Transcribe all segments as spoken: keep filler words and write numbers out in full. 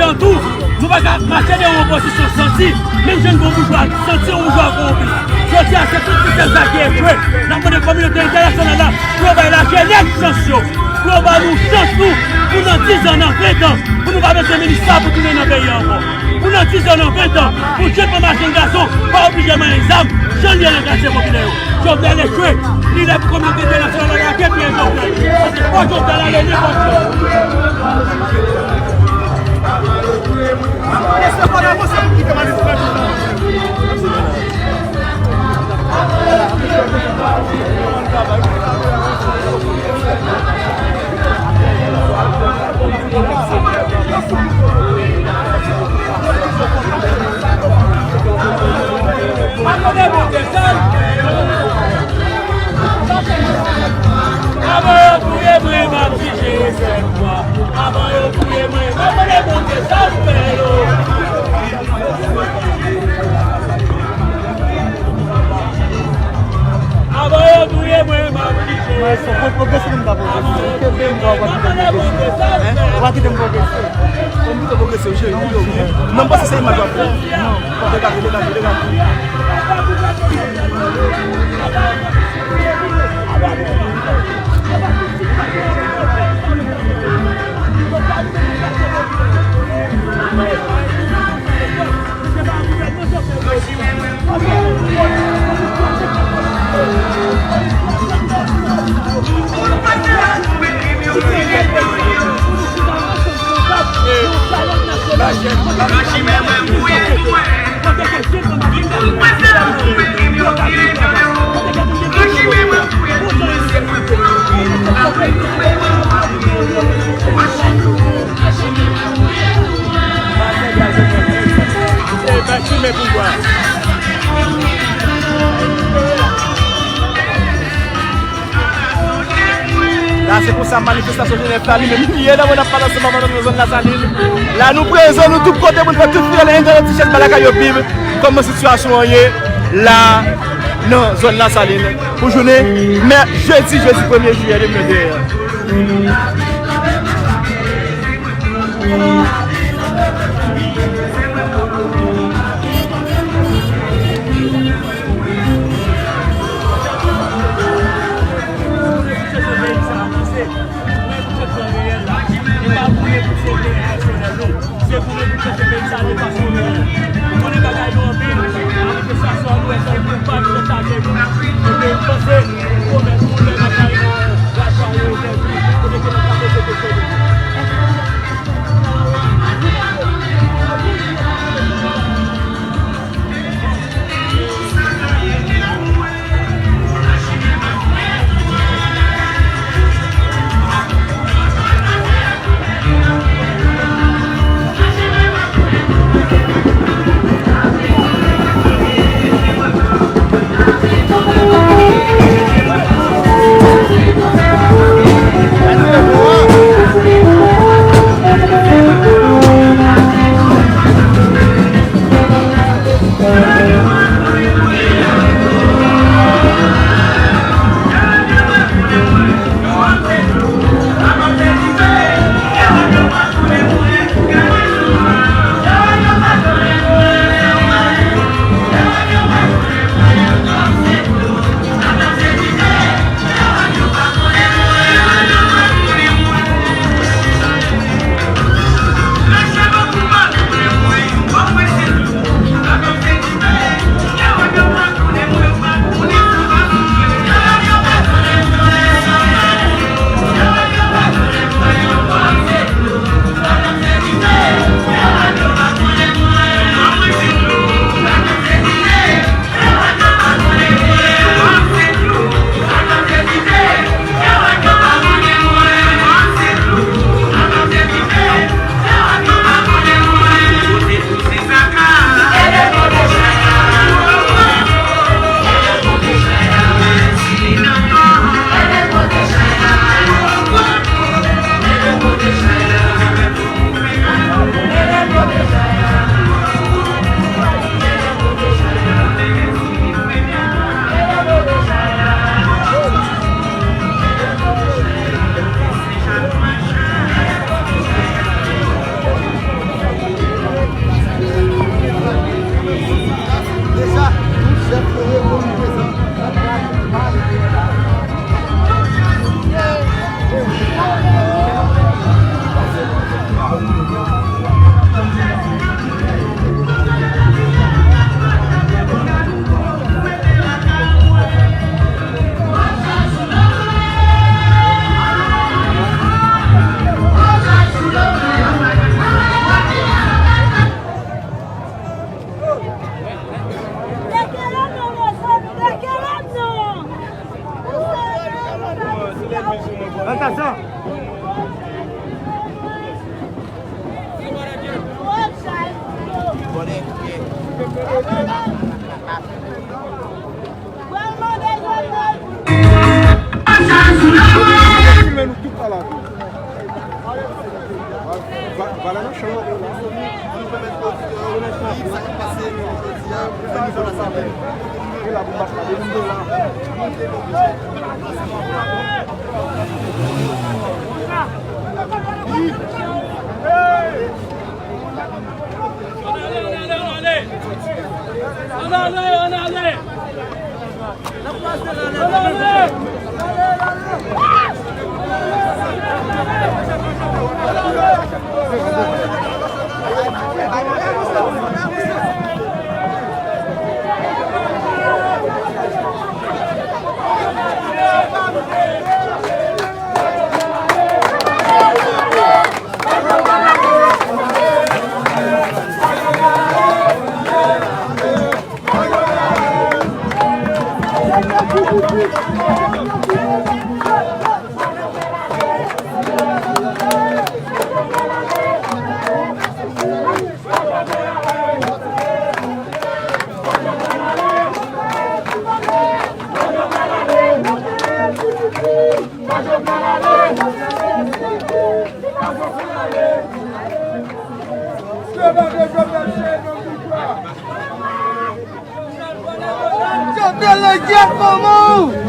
Tou, nou pa ka mache nan yon opozisyon santi, menm jan yon boujwa santi yon boujwa kowonpi. Jodi a, se tout sistèm sa ki echwe. N ap mande kominote entènasyonal la pou yo bay lajenès chans yo, pou yo ba nou chans nou, pou nan diz an, nan ven an, pou nou pa bezwen minis sa pou tounen nan peyi a ankò. Pou nan diz an, nan ven an, pou jèn fanm ak jèn gason pa oblije manyen zam, jan l ye nan katye popilè yo. Jovenel echwe, li lè pou kominote entènasyonal la lage pye Jovenel. Paske fò Jovenel ale nenpòt jan. Avan yo touye mwen, m ap jije rezèv mwen. Avan yo touye mwen, m ap mande Bondye sa l fè yo. Avan yo touye mwen, m ap jije. Mwen, fò mwen pwogrese, m ta pwogrese. Kenbe m, w a kite m pwogrese. Hein? W a kite m pwogrese. Fò m pito pwogrese, wi, cheri, pito, wi. Non, m panse se imaj w ap fè. Degaje, degaje, degaje. La, se konsa manifestasyon Jenèf la, li menm, li ye la, mwen ap pale ansanm avè nou nan zòn Lasalin. La, nou prezan, nou tout kote pou n fè tout fidèl entènot Tichèz ba lakay yo viv kòman sitiyasyon an ye la nan zòn Lasalin pou jounen mè-, jedi, jedi premye jiyè de mil venteyen. Se pou nou pou chèche peyi sa de fason reyèl. Ou konnen bagay yo anpil, manifestasyon nou wè sa, nou pa ki sa ke nou. Epi nou panse, nou pwomèt nou lè n ap bay nou rachwa yo, kote ke n ap Filme nou tout a la vi. Va, va la nan chanm la. Pou nou pèmèt oditè yo viv sa k ap pase jodi a o nivo Lasalin. E la pou bat la, de nou la. Jovenel Ledyèt, manman w!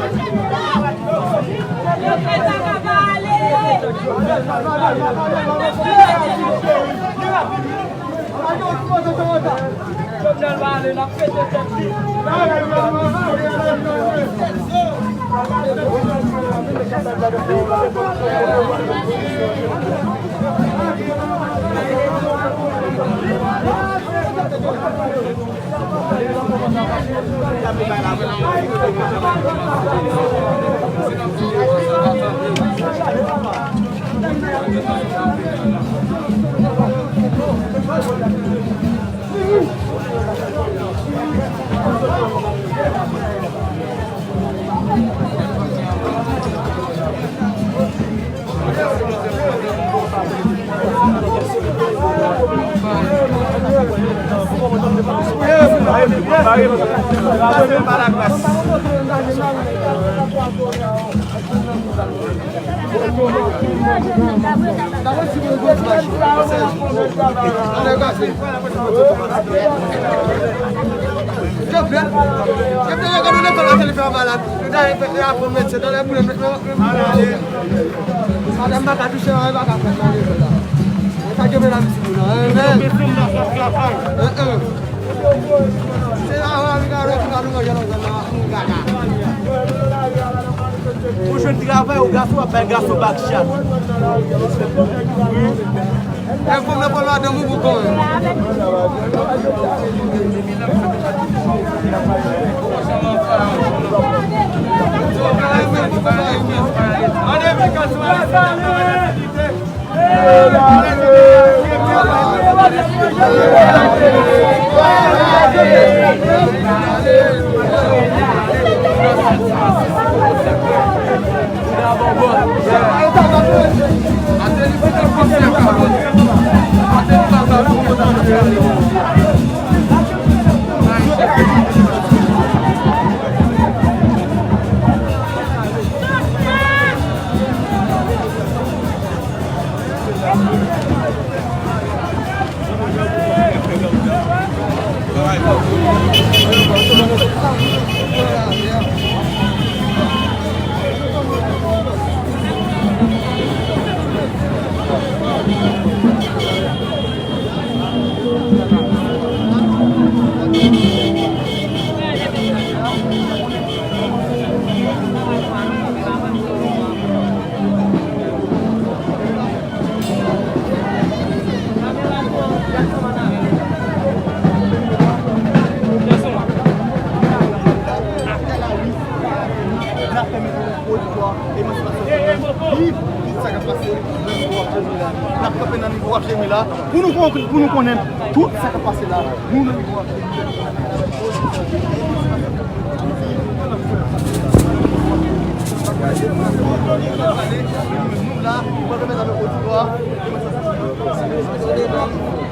Madanm pa ka touche anyen, pa ka fè sa, li la. Sa ke medam di nou la, hein, men. Se la, la, li ka rete la, nou manje nan zòn nan, nou gata. Ou jwenn travay, ou gason, w ap bay gason bak chat. Wi. Lè fanm nan pran madanm ou pou kò, hein. N ap pèmèt oditwa Emansipasyon Viv tout sa k ap pase nan nivo Washington la. N ap kanpe nan nivo Washington la pou nou konprann, pou nou konnen tout sa k ap pase la. Nou nan nivo Washington. Nou la, nou pral kanpe avèk oditwa Emansipasyon Viv.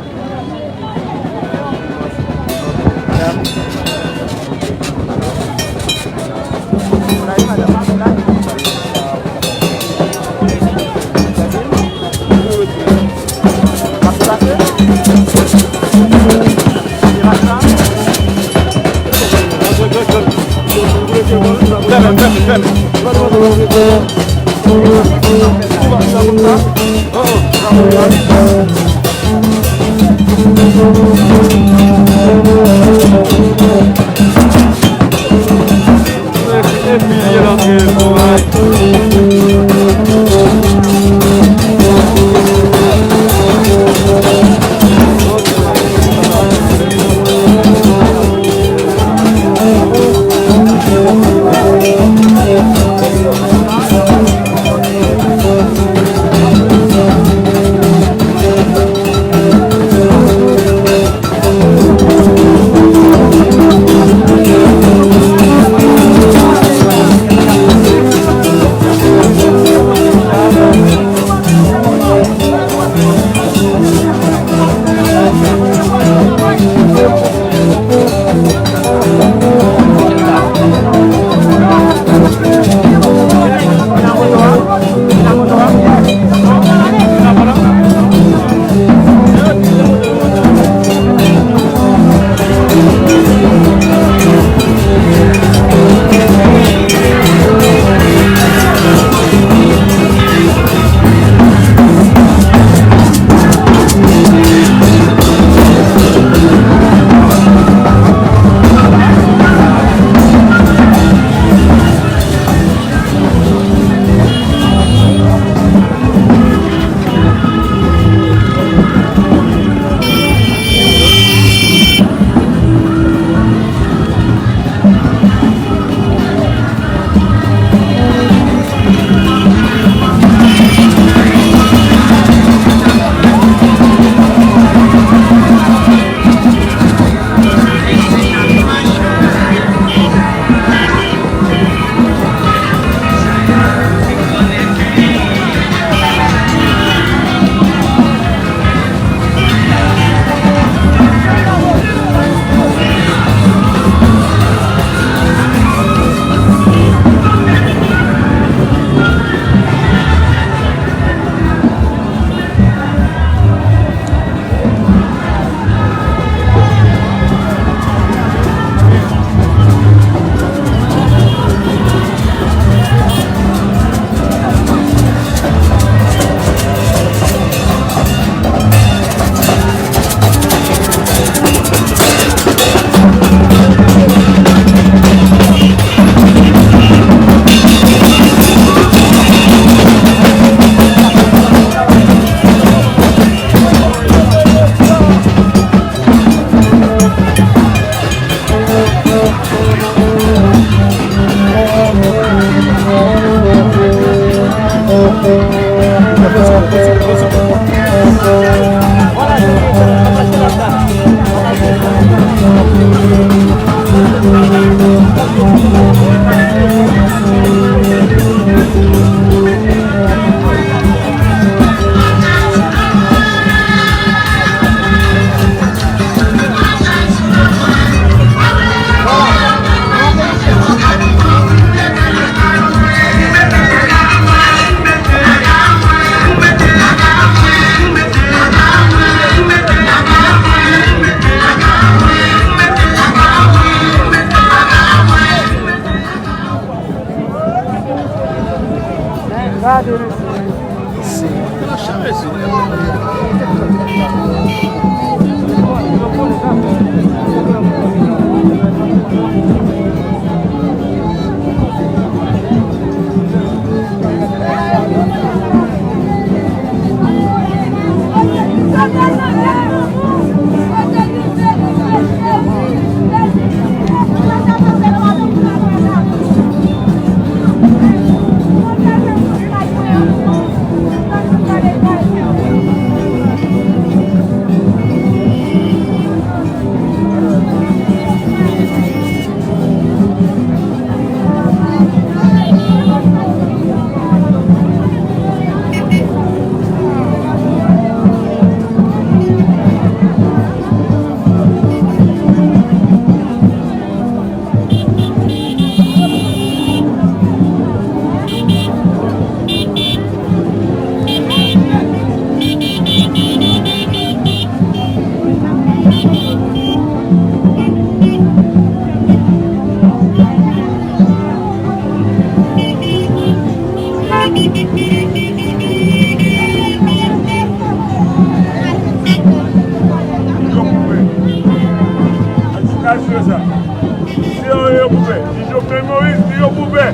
Moïse, yo pou pè.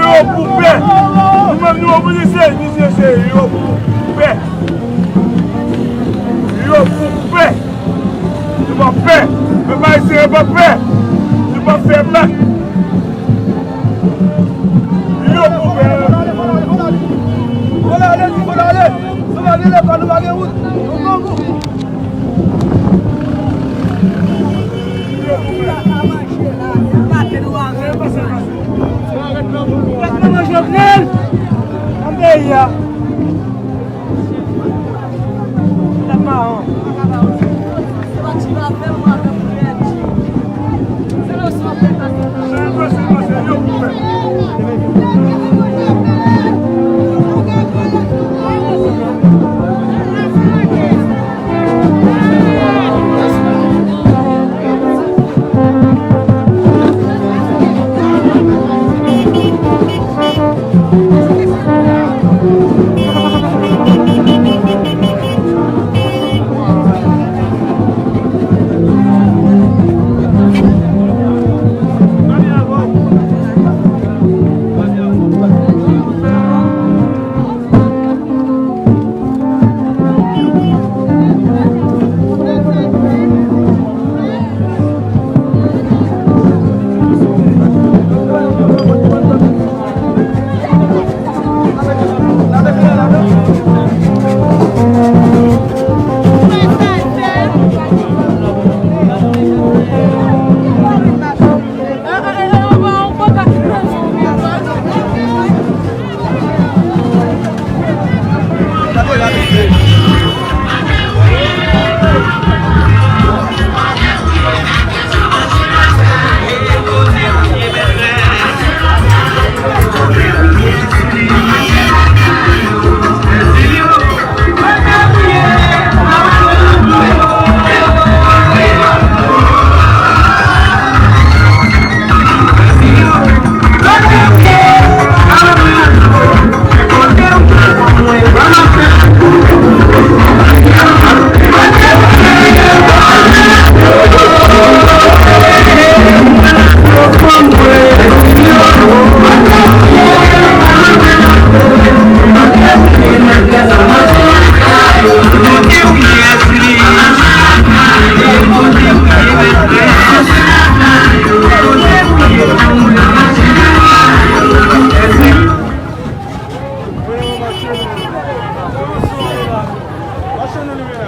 Yo pou pè. Nou menm nou mobilize, misye se yo pou pè. Yo pou pè. Nou pa pè. Pèp ayisyen yo pa pè. Nou pa fè bak. Yo pou pè. Fò n ale, fò n ale. Nou pa gen lepa, nou pa gen wout. Nou grangou.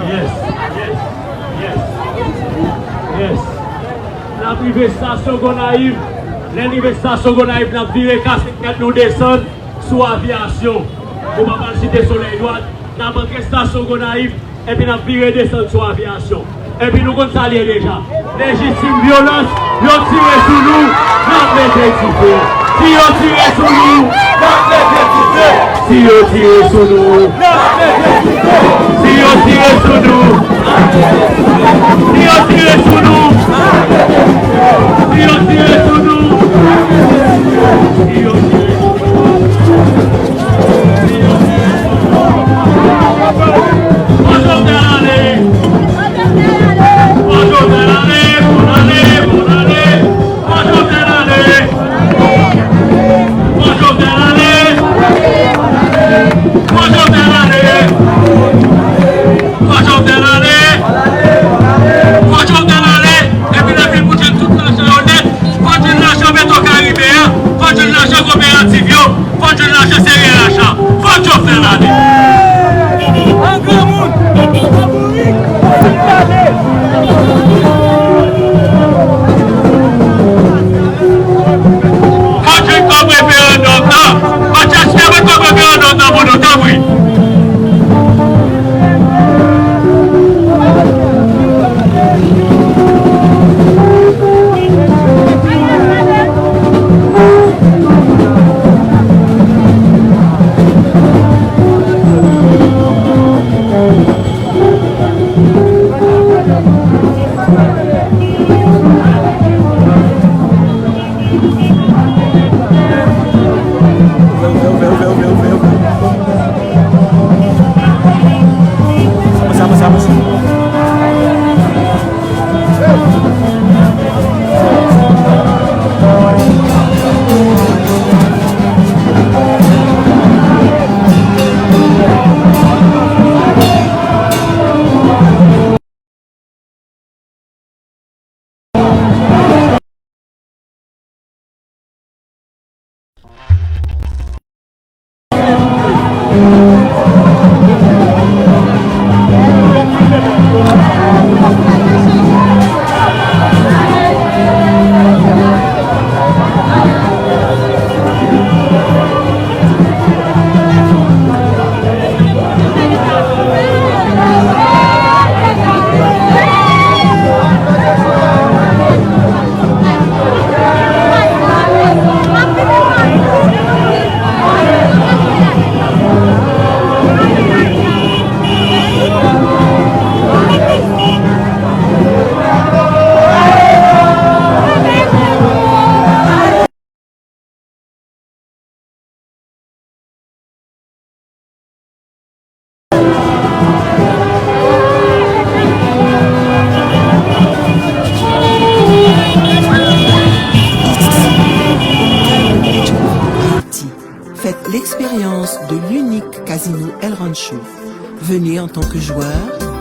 Yes, yes, yes, yes. N ap rive estasyon Gonayiv. Lè n rive estasyon Gonayiv, n ap vire kaskèt nou desann sou Aviyasyon. Nou pa pral Site Solèy dwat, n ap antre estasyon Gonayiv, epi n ap vire desann sou Aviyasyon. Epi nou konn sa l ye deja. Lejitim vyolans, yo tire sou nou, n ap mete dife. Si yo tire sou nou, n ap mete dife. Si yo tire sou nou, n ap mete dife. Si yo tire sou nou, si yo tire sou nou, si yo tire sou nou, si yo tire sou nou. Fò Jovenel ale! Fò Jovenel ale! Fò l ale! Fò l ale! Fò Jovenel ale! Fò Jovenel ale! Fò Jovenel ale! Fò Jovenel ale! Fò Jovenel ale! Epi lè vin pou jwenn tout lajan yo nèt, fò jwenn lajan Petwokaribe a, fò jwenn lajan koperativ yo, fò jwenn lajan sereyal la, fò Jovenel ale! An granmoun! Fò jwenn kòb referandòm nan! Fò Jovenel mete kòb referandòm nan pou nou, tanpri! Venez en tant que joueur,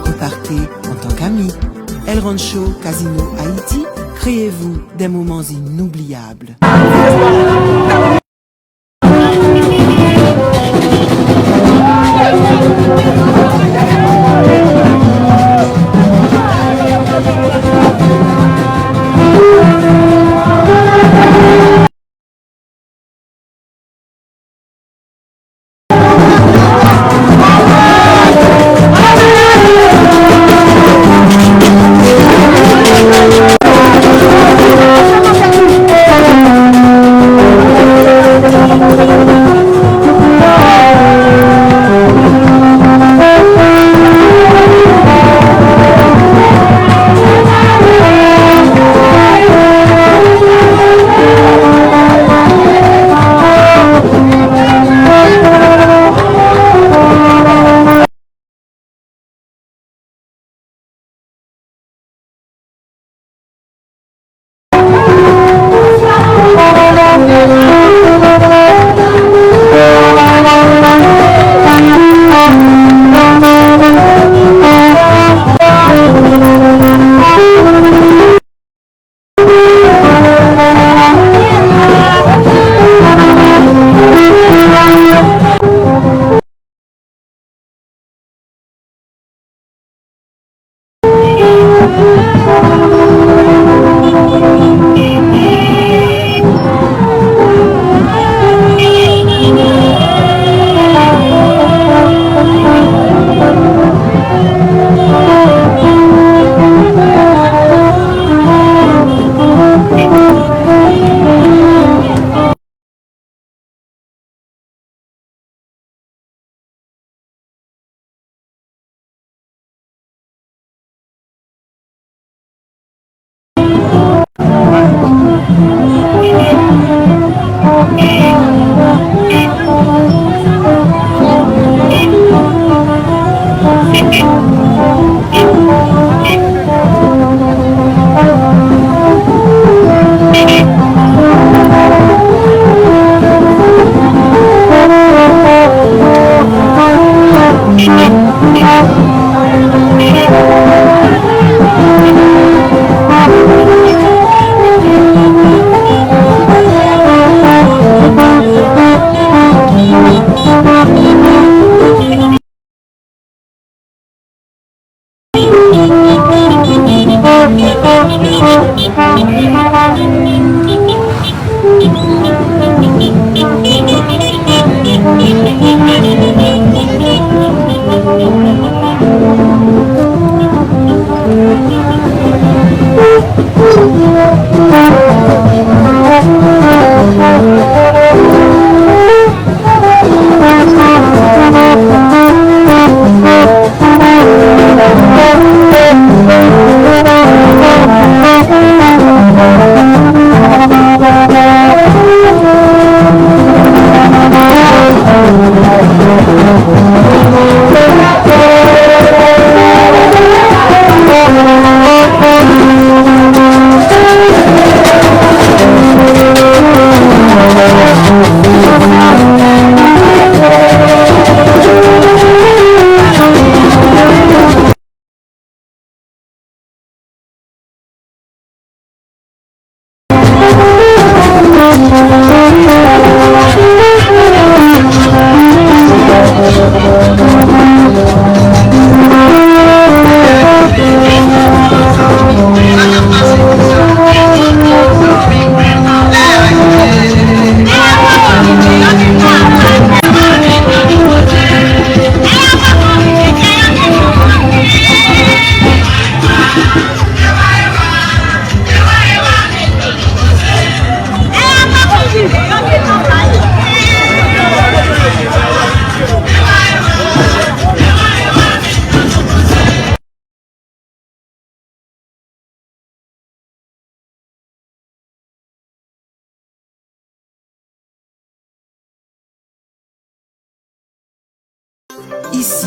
repartez en tant qu'ami. El Rancho Casino Haïti, créez-vous des moments inoubliables. Ici,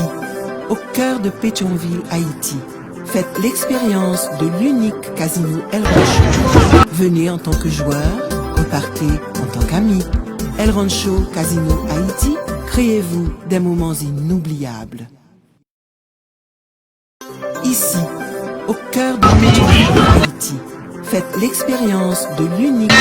au cœur de Pétion-Ville, Haïti, faites l'expérience de l'unique casino El Rancho. Venez en tant que joueur, repartez en tant qu'ami. El Rancho Casino Haïti, créez-vous des moments inoubliables. Ici, au cœur de Pétion, Haïti, faites l'expérience de l'unique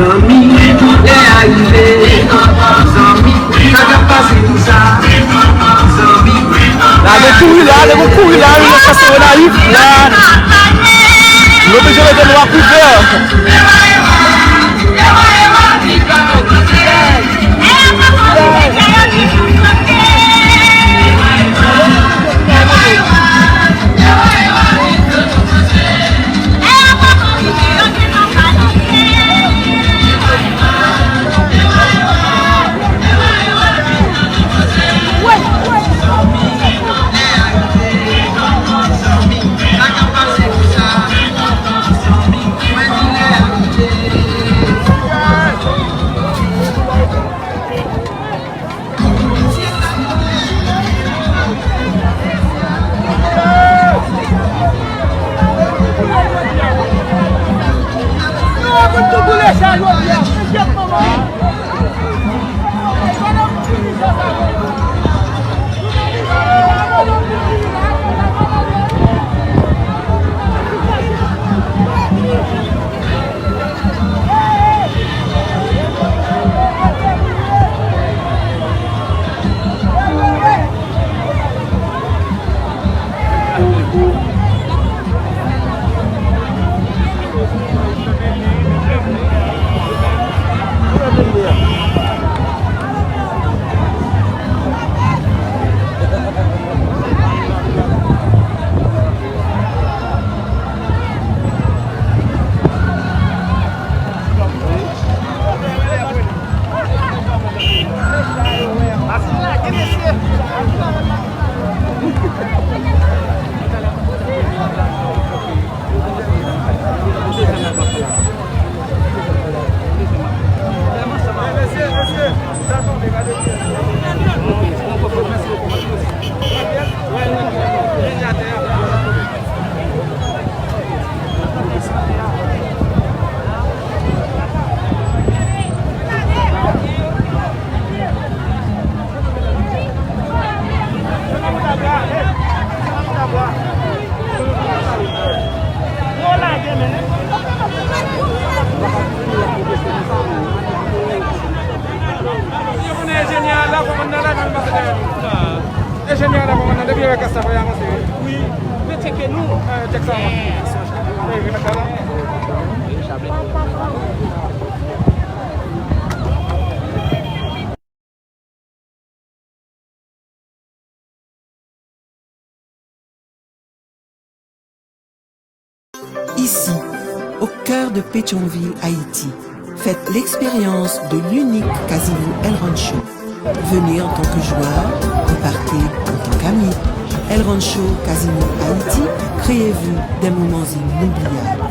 Zanmi, lè a rive. Zanmi, sa k ap pase konsa? Zanmi, la gen kouri la, gen kouri la, wi, nan Sens Gonayiv la. Nou oblije mete nou a kouvè. Mwen tou boule sa jodi a. Enkyèt manman. Enjenyè a la, kòmandan la, nan pase dèyè nou. Enjenyè a la, kòmandan, depi lè klas la fè avanse. Wi, men tcheke nou. Eh, tcheke sa. Eh, remèt la la. Ici, au cœur de Pétion-Ville, Haïti, faites l'expérience de l'unique Casino El Rancho. Venez en tant que joueur, repartez en tant qu'ami. El Rancho Casino Haïti, créez-vous des moments inoubliables.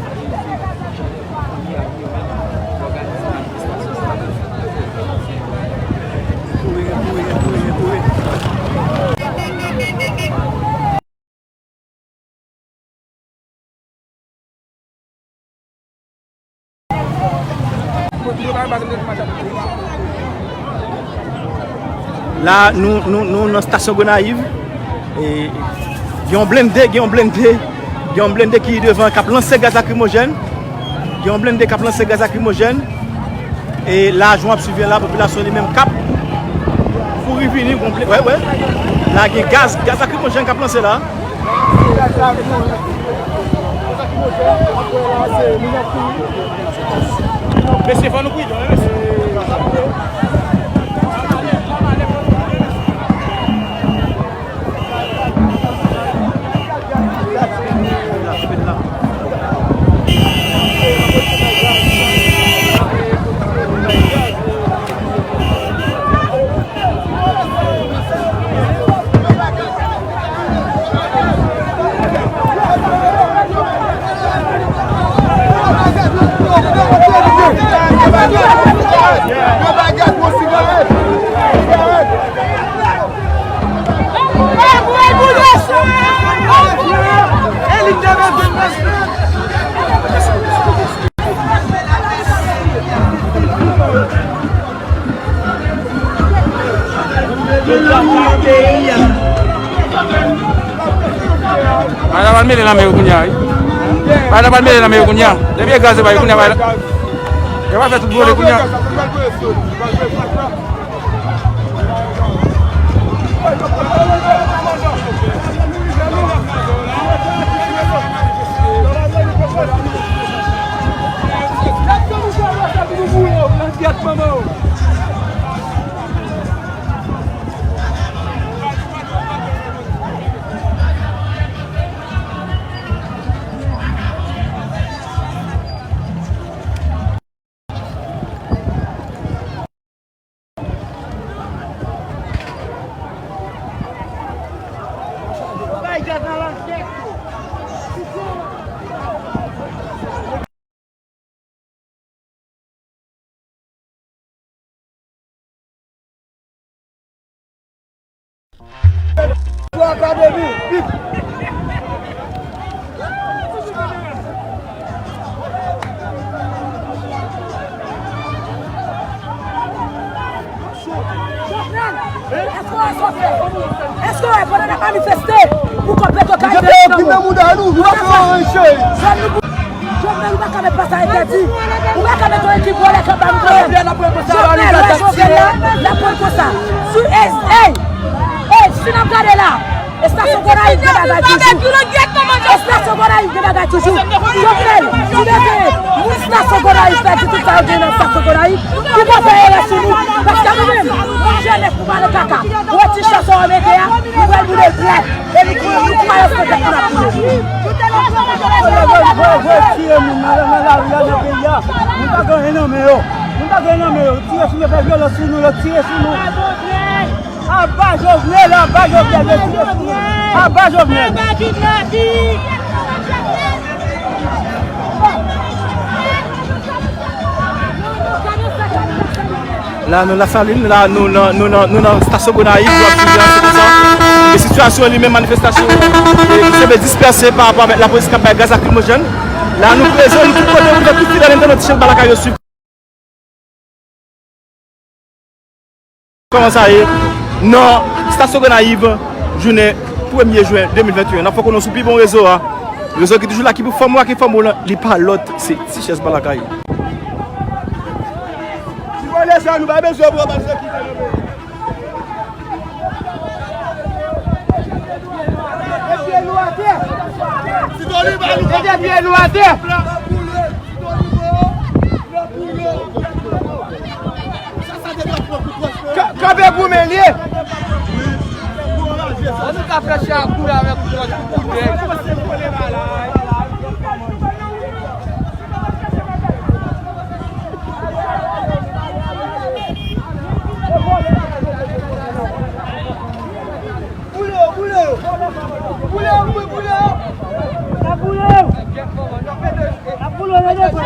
La, nou, nou, nou nan stasyon Gonayiv. E, gen yon blende, gen yon blende, gen yon blende ki devan k ap lanse gaz lakrimojèn. Gen yon blende k ap lanse gaz lakrimojèn. E la, jan w ap swiv la, popilasyon li menm k ap kouri vini, gon ble-, wè, wè. La, gen gaz, gaz lakrimojèn k ap lanse la. Mesye, fò nou pridan, wi, mesye. Bagay la pral mele nan men yo kounye a, wi. Bagay la pral mele nan men yo kounye a. Depi e gaz yo ba yo kounye a, bagay la, yo pral fè tout vole kounye a. Pandan n ap manifeste pou kòb Petwokaribe yo, nou pa ka fè yon cheri. Jovenel, ou pa ka mèt pase entèdi. Ou pa ka mèt yon ekip vòlè k ap ba nou pwoblèm. Jovenel, wè Jovenel la, l ap pran konsa. Sou, ey, ey, ey, si n ap gade la, estasyon Gonayiv gen bagay toujou. Estasyon Gonayiv gen bagay toujou. Jovenel, si bezwen moun estasyon Gonayiv pèdi tout sa yo gen nan estasyon Gonayiv, ou pa fè erè sou nou. Paske nou menm, nou jenès, nou pa nan kaka. Ou wè ti chans ou mete a, nou pral boule l plat. E nou, nou kwayans petèt nou ap boule. Yo retire moun nan, nan lari a, nan peyi a. Nou pa gen anyen nan men yo. Nou pa gen anyen nan men yo. Yo tire sou nou, fè vyolans sou nou, yo tire sou nou. Aba Jovenel, aba Jovenel, yo tire sou nou. Aba Jovenel. La, nou Lasalin, la, nou nan, nou nan, nou nan estasyon Gonayiv, nou ap swiv la, se konsa. E sitiyasyon an li menm, manifestasyon an, e, ki sanble dispèse pa rapò avèk lapolis k ap bay gaz lakrimojèn. La, nou prezan, nou tout kote, nou tout fidèl entènot Ti Chèz Ba Lakay yo swiv. Kòman sa ye? Nan estasyon Gonayiv, jounen premye jen de mil venteyen. N ap fè konnen w sou pi bon rezo a. Rezo ki toujou la, ki pou fanm ou a, ki fanm ou lan, li pa lòt, se Ti Chèz Ba Lakay. Si vòlè sa, nou pa bezwen pran bal sa kite nan peyi. Mete pye nou atè. Mete pye nou atè. Ka-, kanpe goumen li ye. An nou ka fè chak koule avèk koulè. Boule yo, boule yo. Boule yo, boule, boule yo. N ap boule yo. N ap boule yo, lè de fwa.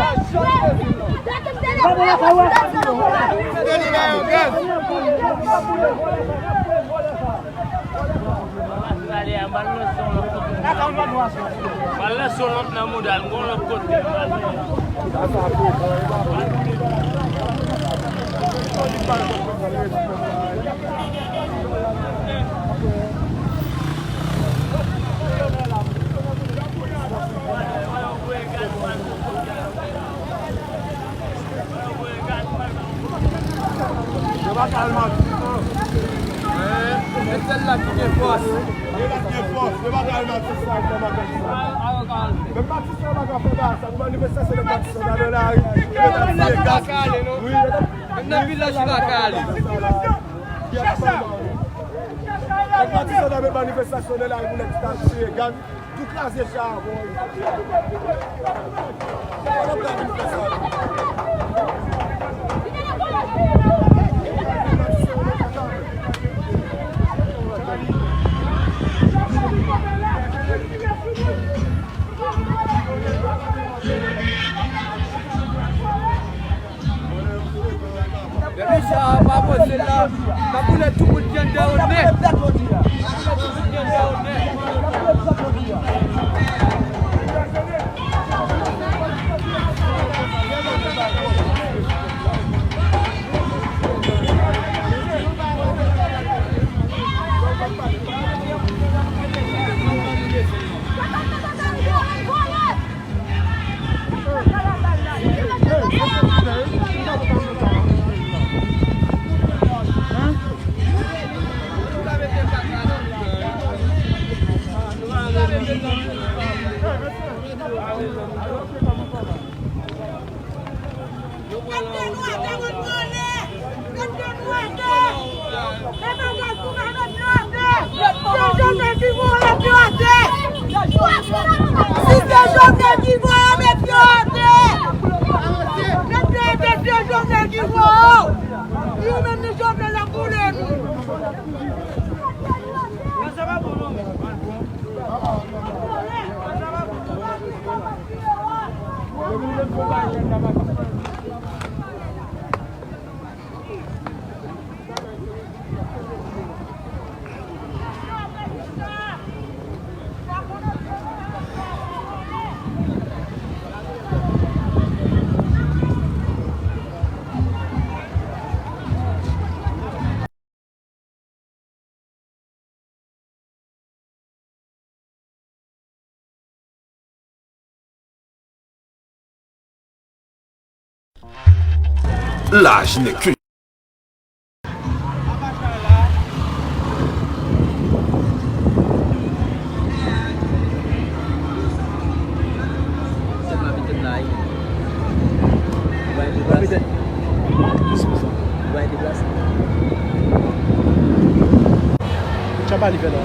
Pale a, m al lanse yon lòt kote. M al lanse yon lòt nan mouda l, m gon lòt kote. Yo pa ka al Matis, non. E sèl la ki gen fòs. Yo pa ka al Matis, sa, ak Matis, sa. Menm Matis, sa, pa ka fè bagay, sa, pou manifestasyon de Matis, sa, nan lari. Yo ta tiye gaz. Wi, yo ta. Menm nan vilaj, yo pa ka ale. Nèg Matis, sa, nan manifestasyon de lari, pou nèg ki ta tiye gaz. Tou kraze cha a, bòy. Depi sa pa poze la, n ap boule tout moun ki anndan yo nèt. N ap boule tout moun ki anndan yo nèt. Mete nou atè, nou vòlè! Mete nou atè! E bagay pou mete nou atè! Se Jovenel ki voye, mete nou atè! Si se Jovenel ki voye, mete nou atè! Mete nou atè, se Jovenel ki voye! Li menm ni Jovenel ap boule nou! Laj nèg ke Sèlman vin la, wi. Ou bay deplase. Ou bay deplase. Tchaba li fè la.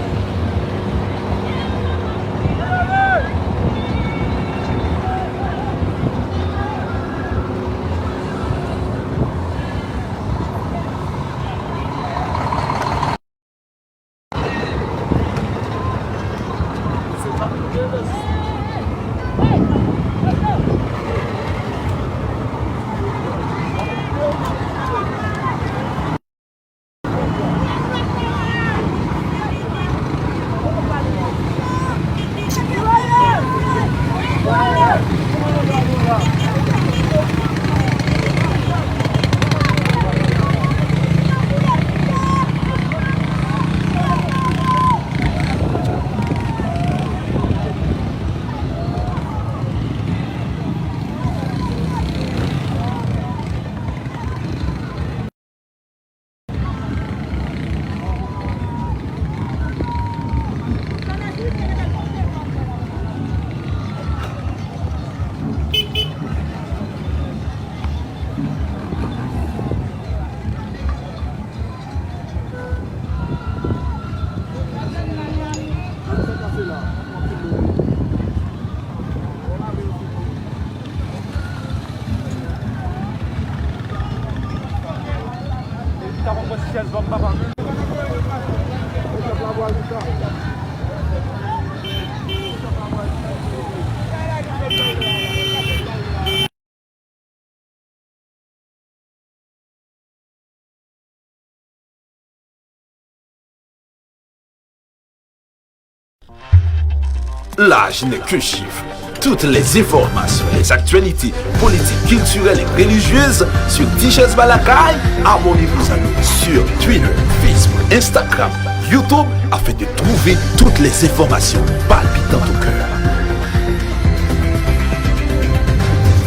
Laj nèg ke chif. Toutes les informations, les actualités politiques, culturelles et religieuses sur Tichèz Ba Lakay. Abonnez-vous à nous sur Twitter, Facebook, Instagram, YouTube afin de trouver toutes les informations palpitantes au cœur.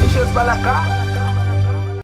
Tichèz Ba Lakay.